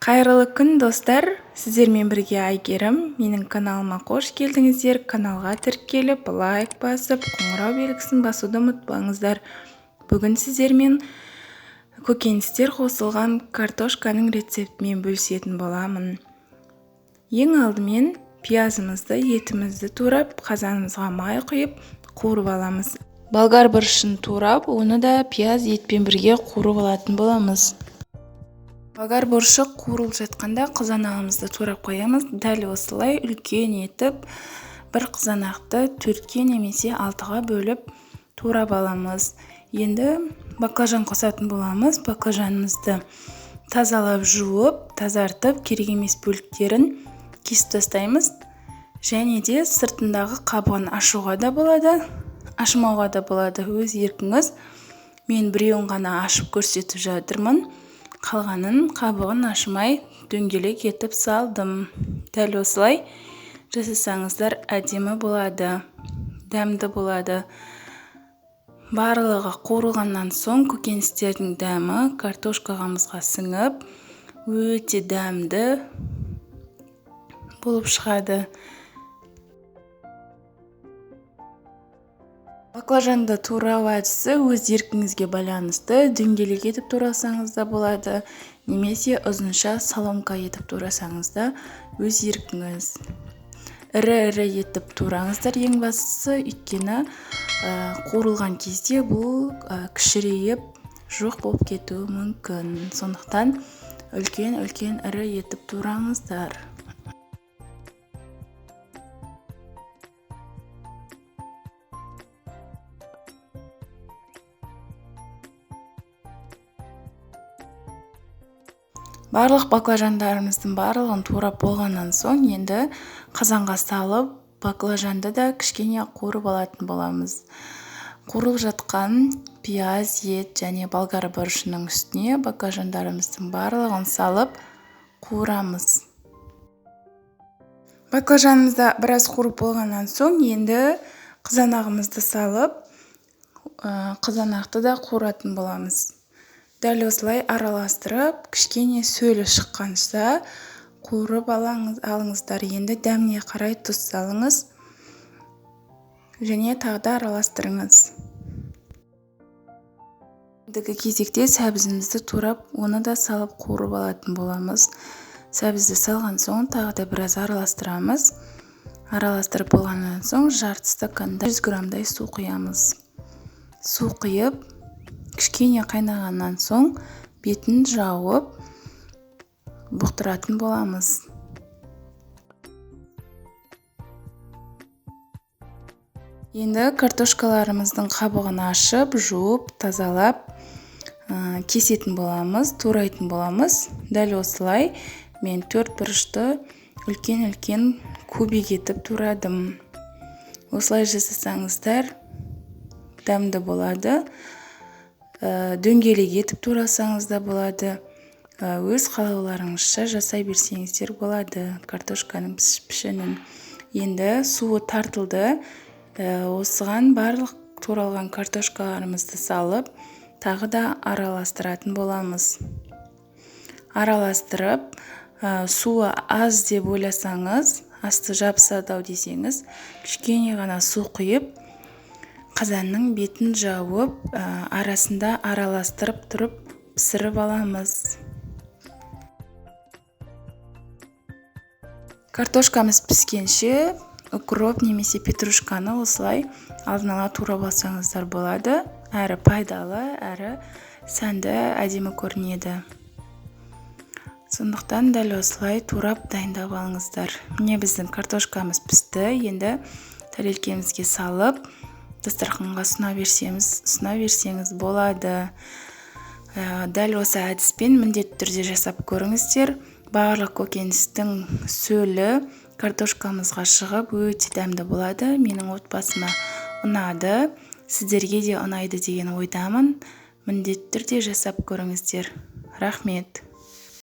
Қайырлы күн, достар! Сіздермен бірге Әйгерім. Менің каналыма қош келдіңіздер. Каналға тіркеліп, лайк басып, қоңырау белгісін басуды ұмытпаңыздар. Бүгін сіздермен көкөністер қосылған картошканың рецептімен бөлісетін боламын. Ең алдымен пиязымызды, етімізді турап, қазанымызға май құйып, қуырып аламыз. Болгар бұрышын турап, оны да пияз етпен бірге қуырып алатын боламыз. Болгар бұрышы қуырылып жатқанда қызанағымызды турап қоямыз. Дәл осылай үлкен етіп бір қызанақты 4-ке немесе 6-ға бөліп турап аламыз. Енді баклажан қосатын боламыз. Баклажанымызды тазалап жуып, тазартып, керек емес бөліктерін кесіп тастаймыз. Және де сыртындағы қабығын ашуға да болады, ашмауға да болады, өз еркіңіз. Мен біреуін ғана ашып көрсетіп жатырмын. Қалғанын қабығын ашмай дөңгелек етіп салдым. Дәл осылай жасасаңыздар әдемі болады, дәмді болады. Барлығы қуырылғаннан соң көкөністердің дәмі картошкамызға сіңіп, өте дәмді болып шығады. Баклажанды турау әдісі өз еркіңізге байланысты. Дөңгелек етіп турасаңыз да болады, немесе ұзынша соломка етіп турасаңыз да өз еркіңіз. Ірі-ірі етіп тураңыздар ең бастысы, өйткені қуырылған кезде бұл кішірейіп жоқ болып кетуі мүмкін. Сондықтан үлкен-үлкен ірі етіп тураңыздар. Барлық баклажандарымыздың барлығын турап болғаннан соң енді қазанға салып, баклажанды да кішкене қуырып алатын боламыз. Қуырылып жатқан пияз, ет және болгар бұрышының үстіне баклажандарымыздың барлығын салып қуырамыз. Баклажанымызды біраз қуырып болғаннан соң енді қызанағымызды салып, қызанақты да қуыратын боламыз. Дәл осылай араластырып, кішкене сөлі шыққанша қуырып алыңыздар. Енді дәміне қарай тұз салыңыз және тағы да араластырыңыз. Ендігі кезекте сәбізімізді турап, оны да салып қуырып алатын боламыз. Сәбізді салған соң тағы да біраз араластырамыз. Араластырып болғаннан соң жарты стаканда 100 граммдай су құямыз. Су құйып, кішкене қайнағаннан соң бетін жауып бұқтыратын боламыз. Енді картошкаларымыздың қабығын ашып, жуып, тазалап, кесетін боламыз, турайтын боламыз. Дәл осылай мен 4 бұрышты үлкен-үлкен кубик етіп турадым. Осылай жасасаңыздар дәмді болады. Дөңгелек етіп турасаңыз да болады. Өз қалауларыңызша жасай берсеңіздер болады картошканың пішінін. Енді суы тартылды. Осыған барлық туралған картошкаларымызды салып, тағы да араластыратын боламыз. Араластырып, суы аз деп ойласаңыз, асты жабысады ау десеңіз, кішкене ғана су құйып, қазанның бетін жауып, арасында араластырып тұрып пісіріп аламыз. Картошкамыз піскенше укроп немесе петрушканы осылай алдын ала турап алсаңыздар болады. Әрі пайдалы, әрі сәнді, әдемі көрінеді. Сондықтан дәл осылай турап дайындап алыңыздар. Міне біздің картошкамыз пісті. Енді тәрелкемізге салып, дастарханға ұсына берсеңіз болады. Дәл осы әдіспен міндетті түрде жасап көріңіздер. Барлық көкөністің сөлі картошкамызға шығып өте дәмді болады. Менің отбасыма ұнады, сіздерге де ұнайды деген ойдамын. Міндетті түрде жасап көріңіздер. Рахмет.